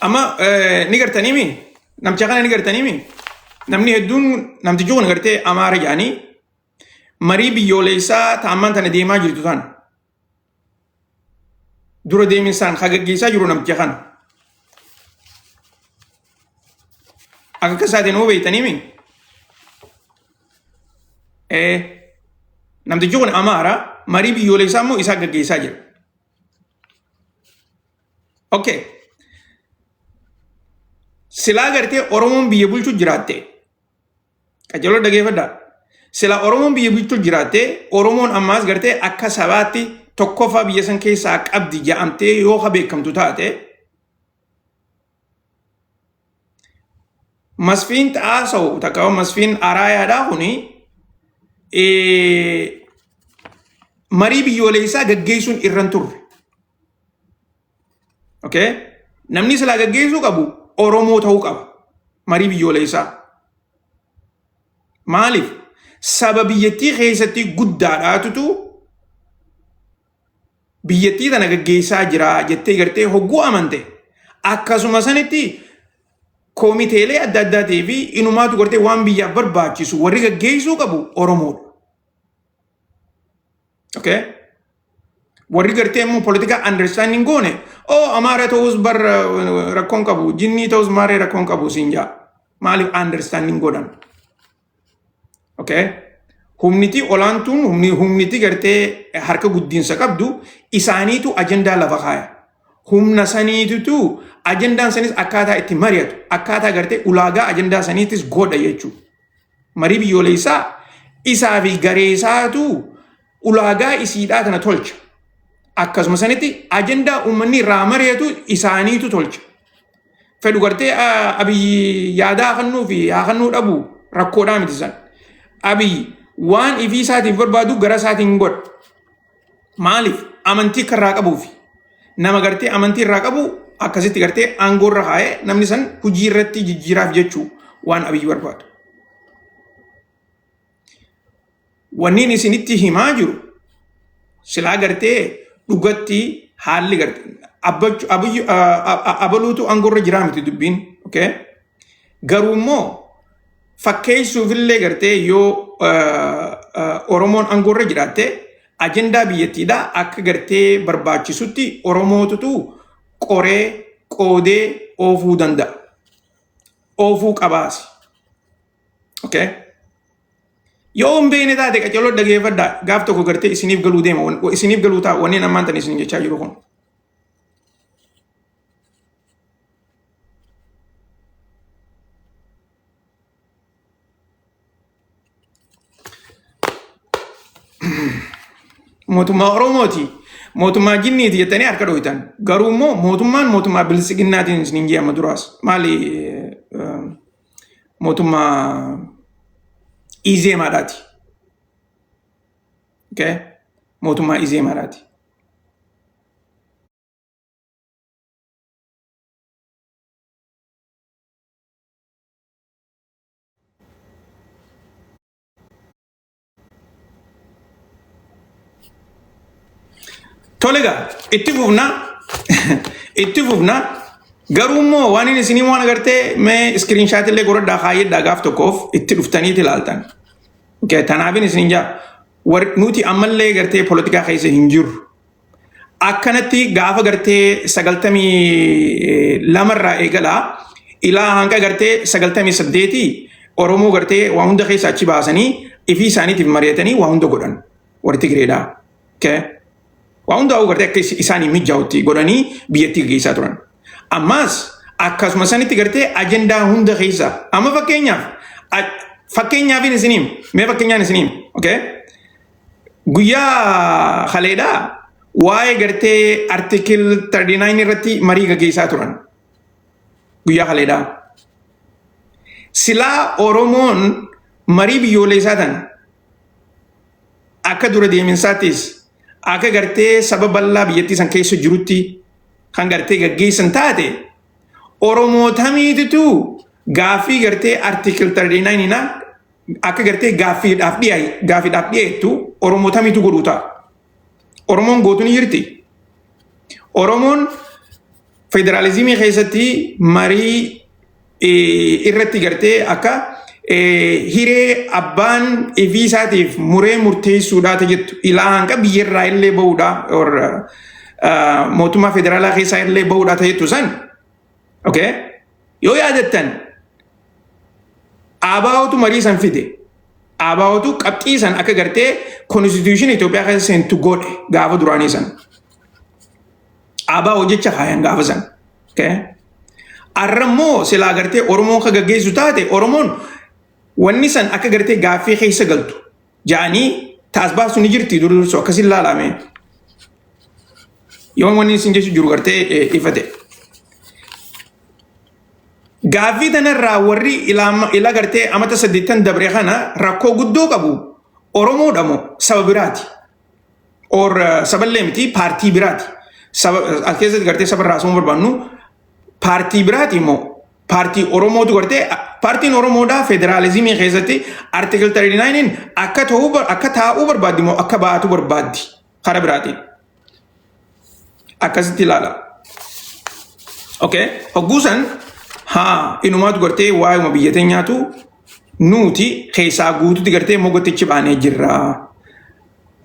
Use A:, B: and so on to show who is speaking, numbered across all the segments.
A: Amma ni gartaniimi namticha kana ni gartaniimi namni hedduun namtichi kun gartee Amaara jedhanii marii biyyoolessaa ta'ammaan tana deemaa jirtu tana dura deeminsaan ka gaggeessaa jiru namticha kana. Akka akka isaatiin hoo beektaniimi? Namtichi kun Amaara marii biyyoolessaa immoo isaa gaggeessaa jira. Okay. Silaa gartee Oromoon biyya bulchu jiraatte. Qajeeloo dhageeffadhaa. Silaa Oromoon biyya bulchu jiraatte Oromoon ammaas gartee akka sabaatti tokkoffaa biyya san keessaa qabdi ja'amtee yoo ka beekamtu taate Masfiin Xaasawu takka Masfiin Araayaadhaa kuni marii biyyoolessaa gaggeessuun irra hin turre. Okay? Namni silaa gaggeessuu qabu Oromoo ta'uu qaba. Marii biyyoolessaa. Maaliif? Saba biyyattii keessatti guddaadhaatutu biyyattii tana gaggeessaa jira jettee gartee hogguu amante akkasuma sanitti koomiteelee adda addaatii fi inumaatu gartee waan biyyaaf barbaachisu warri gaggeessuu qabu Oromoodha. Okay? Warri gartee immoo politikaa understanding goone oh Amaara ta'us bar rakkoon qabu jinnii ta'us maaree rakkoon qabu siin jaa. Maaliif understanding godhan? Okay? Humniti olaantuun humni humniti gartee harka guddiinsa qabdu isaaniitu ajandaa lafa kaaya. Humna saniitutu ajandaan sanis akkaataa itti mari'atu akkaataa gartee ulaagaa ajandaa saniitis godha jechuudha. Marii biyyoolessaa isaa fi garee isaatu ulaagaa isiidhaa tana tolcha. Akkasuma sanitti ajandaa uummanni irraa mari'atu isaaniitu tolcha. Fedhu gartee Abiyyi yaadaa kennuu fi haa kennuu dhabu rakkoodhaa miti san. Abiyyi waan ifii isaatiif barbaadu gara isaatiin godha. Maaliif amantii akka irraa qabuufi nama gartee amantii irraa qabu akkasitti gartee aangoo irra kaa'ee namni san hojii irratti jijjiiraaf jechuu waan Abiyyi barbaadu. Wanniin isinitti himaa jiru silaa gartee dhugatti haalli gartee abaluutu aangoo irra jiraa miti dubbiin. Okay? Garuu immoo fakkeessuufillee gartee yoo Oromoon aangoo irra jiraatte ajandaa biyyattiidhaa akka gartee barbaachisutti Oromootutu qoree qoodee oofuu danda'a. Oofuu qabaasi. Okay? Yoo hin beekne taate qaceloo dhageeffadhaa gaaf tokko gartee isiniif galuu deema isiniif galuu ta'a wanneen ammaan tan isin jechaa jiru kun. Mootummaa Oromooti. Mootummaa jinniiti jettanii harka dhoytan. Garuu immoo mootummaan mootummaa bilisiginnaatiin isiniin jee amma duraas. Maali mootummaa Izeemaadhaati. Okay? Mootummaa Izeemaadhaati. Tole egaa itti fufna itti fufna garuu immoo waan inni isinii waan agartee mee iskiriinshaat illee godhadhaa kaayyadhaa gaaf tokkoof itti dhuftaniiti ilaaltan. Okay, tanaafin isin jaa nuti ammallee gartee polotikaa keessa hin jirru. Akkanatti gaafa gartee 92 irraa eegalaa ilaa hanga gartee 98 Oromoo gartee waa hunda keessa achi baasanii ifii isaaniitiif mari'atanii waa hunda godhan warri Tigireedhaa. Okay. Waa hunda gartee akka isaanii mijaa'utti godhanii biyyattii gaggeessaa turan. Ammaas akkasuma sanitti gartee ajandaa hunda keessa amma fakkeenyaaf fakkeenyaaf isiniim mee fakkeenyaan isiniim okay. Guyyaa kaleedhaa waa'ee gartee artikil 39 irratti marii gaggeessaa turan. Guyyaa kaleedhaa. Silaa Oromoon marii biyyoolessaa tana akka dura deeminsaattis akka gartee saba bal'aa biyyattii san keessa jirutti kan gartee gaggeessan taate Oromoo tamiititu gaaffii gartee artikil 39 na akka gartee gaaffiidhaaf dhiyaay gaaffiidhaaf dhiyeettu Oromoo tamiitu godhuu ta'a. Oromoon gootu ni jirti. Oromoon Federaalizimii keessatti marii irratti gartee akka hiree abbaan ifii isaatiif muree murteessuudhaa jettu ilaa hanga biyyarraa illee bahuudha or mootummaa federaalaa keessaa illee bahuudha jettu san, okay, yoo yaadattan ABOtu marii san fide. ABOtu qabxii san akka gartee constitution Itoophiyaa keessa seentu godhe gaafa duraanii san. ABO jecha kaayan gaafa san. Okay. Arra immoo silaa gartee Oromoon ka gaggeessu taate, Oromoon wanni san akka gartee gaaffii keessa galtu ja'anii taas baasu ni jirti dur dursu akkasin laalame. Yoo wanni isin jechu jiru gartee ifa ta'e. Gaaffii tanarraa warri ila gartee amata 80 dabre kana rakkoo guddoo qabu Oromoodha moo saba biraati? Or saballee miti, paartii biraati. Saba as keessatti gartee saba irraa haasa'uu barbaannu, paartii biraati moo paartii Oromootu gartee paartiin Oromoodhaa federaalizimii keessatti article 39 akka ta'uu akka taa'uu barbaaddi moo akka baatu barbaaddi karaa biraatiin? Akkasitti ilaala. Okay. Hogguu san haa inumaatu gartee waa'uma biyya teenyaatu nuti keessaa guututti gartee mogottichi baanee jirra.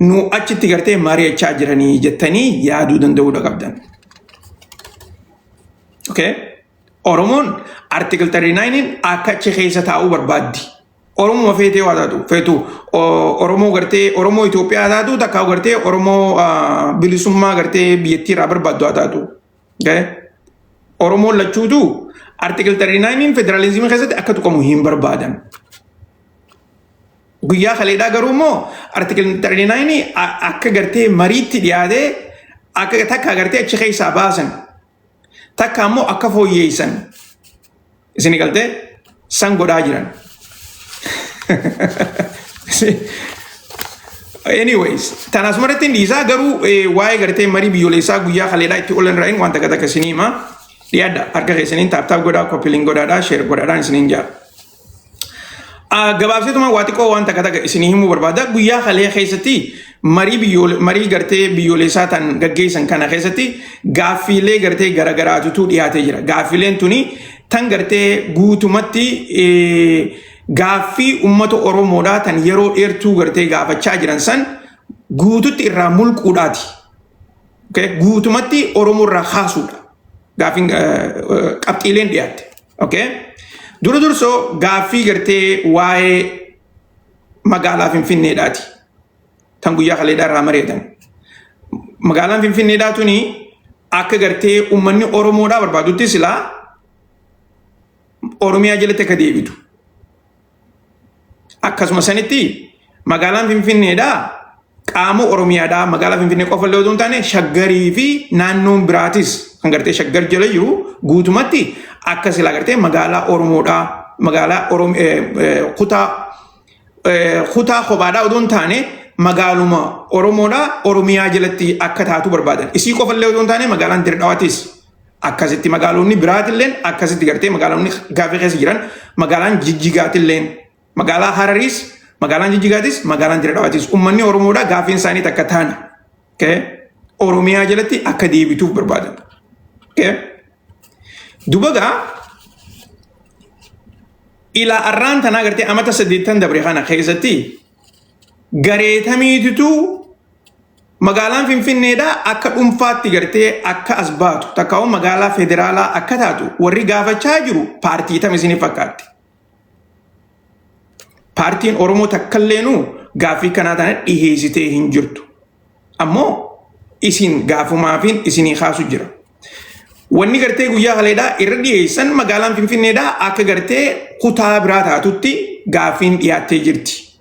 A: Nu achitti gartee mari'achaa jiranii jettanii yaaduu danda'uudha qabdan. Okay. Oromoon article 39 akka achi keessa taa'uu barbaaddi. Oromoo feetee waa taatu feetu, Oromoo gartee Oromoo Itoophiyaa taatu, takka gartee Oromoo bilisummaa gartee biyyattii irraa barbaaddu haa taatu. Okay. Oromoon lachuutu article 39 federaalizimii keessatti akka tuqamu hin barbaadan. Guyyaa kaleedhaa garuu immoo article 39 akka gartee mariitti dhiyaatee akka takka gartee achi keessaa baasan, takka ammoo akka fooyyeessan isin galtee san godhaa jiran. Anyways, tan asumarratti hin dhiisaa, garuu waa'ee gartee marii biyyoolessaa guyyaa kaleedhaa itti oolan irraa waan takka takka isinii hima. Dhiyaadha, harka keessaniin tap tap godhaa, copy link godhaadhaa, share godhaadhaan isiniin jaa. Gabaabseetuma waa xiqqoo waan takka takka isinii himuu barbaada. Guyyaa kalee keessatti marii gartee biyyoolessaa tan gaggeessan kana keessatti gaaffiilee gartee garagaraatutu dhiyaatee jira. Gaaffiileen tuni tan gartee guutumatti gaaffii uummata Oromoodhaa tan yeroo dheertuu gartee gaafachaa jiran san guututti irraa mulquudhaati. Okay? Guutumatti Oromoo irraa kaasuudha. Gaaffiin qabxiileen dhiyaatte. Okay? Dura dursoo gaaffii gartee waa'ee magaalaa Finfinneedhaati. Tan guyyaa kaleedhaa irraa mari'atan. Magaalaan Finfinneedhaa tuni akka gartee uummanni Oromoodhaa barbaadutti silaa Oromiyaa jalatti akka deebitu. Akkasuma sanitti magaalaan Finfinneedhaa qaama Oromiyaadhaa, magaalaa Finfinnee qofa illee otoo hin taane Shaggarii fi naannoon biraatis kan gartee Shaggar jala jiru guutumatti akka silaa gartee magaalaa Oromoodhaa, magaalaa kutaa kutaa kophaadhaa otoo hin taane magaaluma Oromoodhaa Oromiyaa jalatti akka taatu barbaadan. Isii qofa illee otoo hin taane magaalaan Dirredhawaatis akkasitti, magaalonni biraatilleen akkasitti gartee magaalonni gaafii keessa jiran, magaalaan Jijjigaatilleen, magaalaa Harariis, magaalaan Jijjigaatis, magaalaan Dirredhawaatis uummanni Oromoodhaa gaafiin isaanii takka taana. Oromiyaa jalatti akka deebituuf barbaadan. Duba gaa ilaa arraan tanaa gartee amata 80 dabre kana keessatti gareetamiititu magaalaan Finfinneedhaa akka dhuunfaatti gartee akka as baatu, takkaa'u magaalaa federaalaa akka taatu warri gaafachaa jiru paartii tam isinii fakkaatti? Paartiin Oromoo takkalleenuu gaaffii kanaa tana dhiheessitee hin jirtu. Ammoo isin gaafumaafin isinii kaasu jira. Wanni gartee guyyaa kaleedhaa irra dhiyeessan magaalaan Finfinneedhaa akka gartee kutaa biraa taatutti gaaffiin dhiyaattee jirti.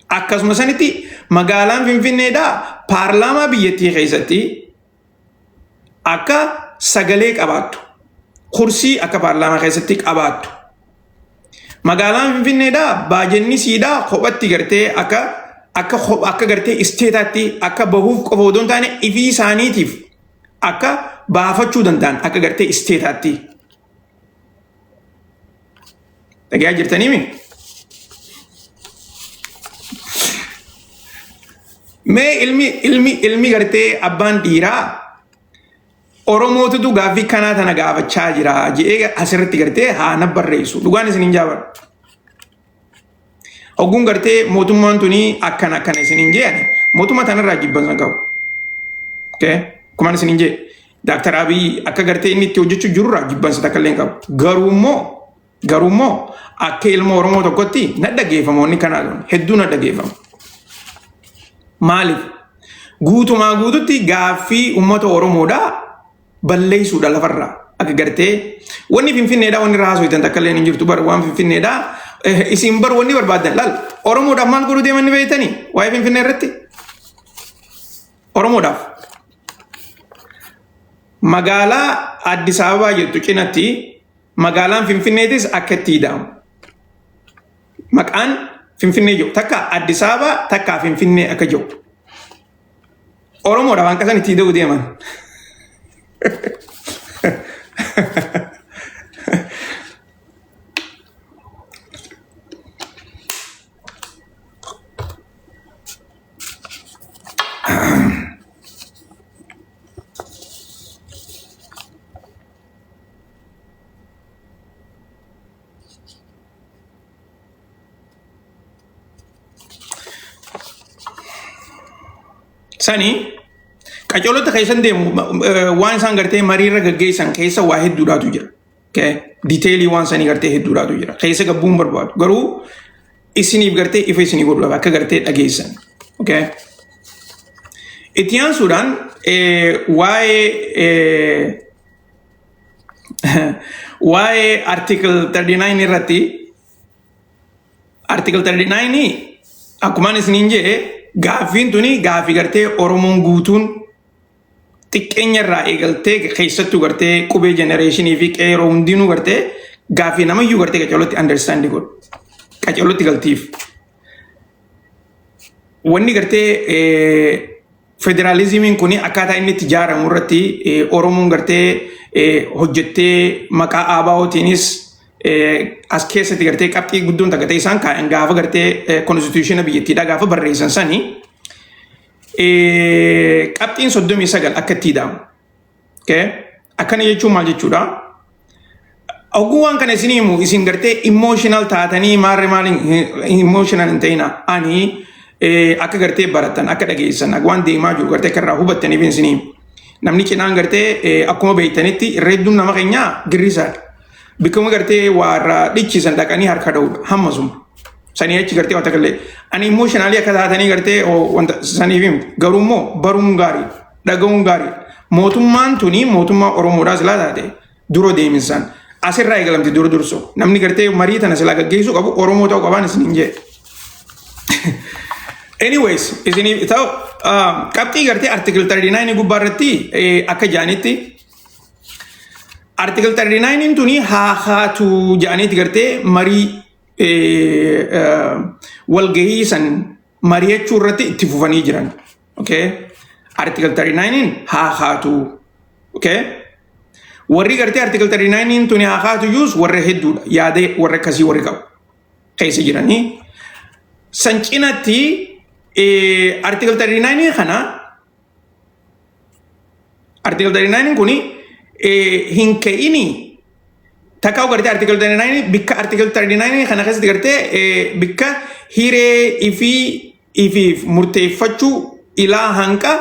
A: Akkasuma sanitti magaalaan Finfinneedhaa paarlaamaa biyyattii keessatti akka sagalee qabaattu, kursii akka paarlaamaa keessatti qabaattu. Magaalaan Finfinneedhaa baajenni siidhaa kophatti gartee akka gartee isteetaatti akka bahuuf qofa odoo hin taane ifii isaaniitiif akka baafachuu danda'an akka gartee isteetaatti. Dhagayaa jirtaniimi? Mee ilmi gartee abbaan dhiiraa Oromootutu gaaffii kanaa tana gaafachaa jira je'ee asirratti gartee haa na barreessu. Dhugaan isin hin jaabadhu. Hogguun gartee mootummaan tuni akkana akkana isin hin je'ani. Mootummaa tanarraa jibbansa qabu. Okay? Akkuma isin hin je'e. Daaktar Abiy akka gartee inni itti hojjechuu jirurraa jibbansa takka illee hin qabu. Garuu immoo akka ilma Oromoo tokkotti na dhageeffama, wanni kanaa hedduu na dhageeffama. Maaliif? Guutumaa guututti gaaffii uummata Oromoodhaa balleessuudha lafarraa. Akka gartee wanni Finfinneedhaa wanni irraa haasoftan takka illee hin jirtu bar. Waan Finfinneedhaa isin bar wanni barbaadan laal. Oromoodhaaf maal godhuu deeman ni beektanii? Waa'ee Finfinnee irratti Oromoodhaaf magaalaa Addis Ababaa jettu cinatti magaalaan Finfinneetis akka itti hidhamu. Maqaan Finfinnee jiru takka Addis Ababaa takka Finfinnee akka jiru. Oromoodhaaf hanqa san itti hidhuu deeman. Sani qacolota keessan deemu, waan isaan gartee mariirra gaggeessan keessa waa hedduudhaatu jira. Detailii waan sanii gartee hedduudhaatu jira. Keessa gabbuun barbaadu. Garuu isiniif gartee ifa isinii godhuudhaaf akka gartee dhageessan. Itti aansuudhaan waa'ee article 39 irratti, article 39 akkumaan isiniin jedhe, gaaffiin tuni gaaffii gartee Oromoon guutuun xiqqeenya irraa eegaltee, keessattuu gartee qubee generationii fi qeeroo hundinuu gartee gaaffii namayyuu gartee qacalotti understand godhu. Qacalotti galtiif. Wanni gartee federaalizimiin kun akkaataa inni itti ijaaramu irratti Oromoon gartee hojjettee maqaa ABO'tiinis as keessatti gartee qabxii guddoon takka ta'e isaan kaayan gaafa gartee constitutiona biyyattiidhaa gaafa barreessan sanii qabxiin 39 akka itti hidhamu. Akkana jechuun maal jechuudha? Oguu waan kana isin himu isin gartee emotional taatanii maarree maaliin emotional hin ta'ina. Ani akka gartee baratan, akka dhageessan, akka waan deemaa jiru gartee akka irraa hubattaniif isin himu. Namni cinaan gartee akkuma beektanitti irra hedduun nama keenyaa girrisaadha. Bikkuma gartee waa irraa dhichisan dhaqanii harka dha'uudha hammasuma. Sanii achi gartee wanta kallee ani emotionally akka taatanii gartee wanta saniif himtu. Garuu immoo baruun gaarii, dhaga'uun gaarii. Mootummaan tuni mootummaa Oromoodhaa silaa taate dura deeminsaan asirraa eegalamti dura dursoo. Namni gartee marii tana silaa gaggeessuu qabu Oromoo ta'uu qabaan isin hin jee. Anyways, isiniif ta'u qabxii gartee article 39 gubbaa irratti akka jaanitti article 39 tuni haa haatu jedhaniiti gartee marii walgahii san mari'achuu irratti itti fufanii jiran. Okay? Article 39 haa haatu. Okay? Warri gartee article 39 tuni haa haatu iyyuus warra hedduudha. Yaada warra akkasii warri qabu keessa jiranii. San cinatti article 39 kana, article 39 kuni hin ka'ini takka gartee article 39 bikka article 39 kana keessatti gartee bikka hiree ifii ifiif murteeffachuu ilaa hanqa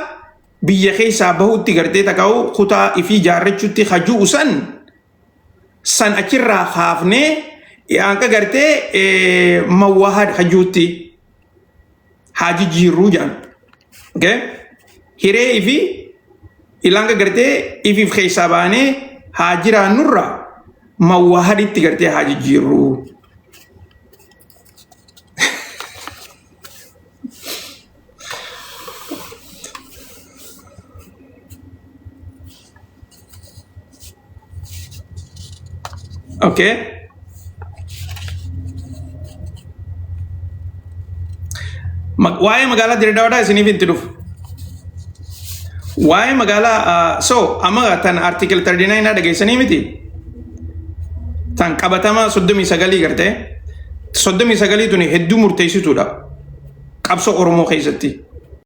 A: biyya keessaa bahutti gartee taka'u kutaa ifii ijaarrachuutti hajuu san san achirraa kaafnee hanqa gartee mawwaha hajuutti haa jijjiirruu jedhan. Okay? Hiree ifii ilaanga gartee ifiif keessaa baanee haa jiraannurraa mawwahaditti gartee haa jijjiirruu. Okay? Waa'ee magaalaa Dirreedhawaadhaa isiniif itti dhufu. Waa'ee magaalaa so amma tan article 39 dhageessanii miti. Tan qabatama 39 gartee 39 tuni hedduu murteessituudha. Qabsoo Oromoo keessatti.